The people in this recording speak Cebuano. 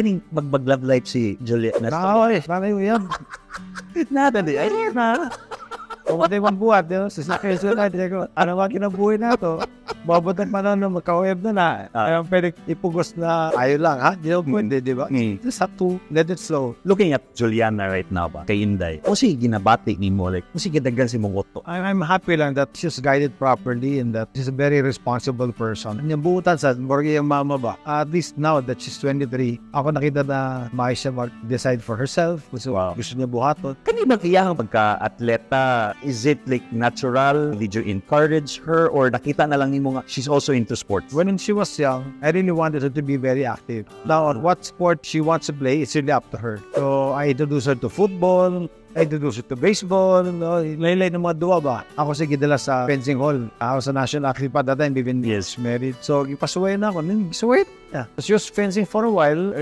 Kining mag-love life si Juliet na. Nakaway, nanay mo yan. Nada di ay na. Kung hindi man buhat, di ba? Sa sakay na, di ko, ano ba kinabuhi na to? Mabot ang panahon na magka-web na na. Ah. Ayaw pwede ipugos na ayaw lang, ha? Di ba pwede, di ba? Just have to let it flow. Looking at Juliana right now ba, kay Inday, o si ginabati nimo, like, o si gidaghan si mong uto? I'm happy lang that she's guided properly and that she's a very responsible person. Yung buutan sa murag yung mama ba? At least now that she's 23, ako nakita na maayos siya mag-decide for herself. Gusto, gusto niya buhaton. Kani ba iyahang pagka-atleta, is it like natural? Did you encourage her or nakita na lang nimo nga she's also into sports? When she was young, I really wanted her to be very active. Now, on what sport she wants to play, it's really up to her. So, I introduced her to football, I introduced her to baseball, no? Laylay ng mga duwa ba? Ako sige gidala sa fencing hall. Ako sa national athlete pa that time, even married. So, ipasuway na ako. Then, suway na. She was fencing for a while.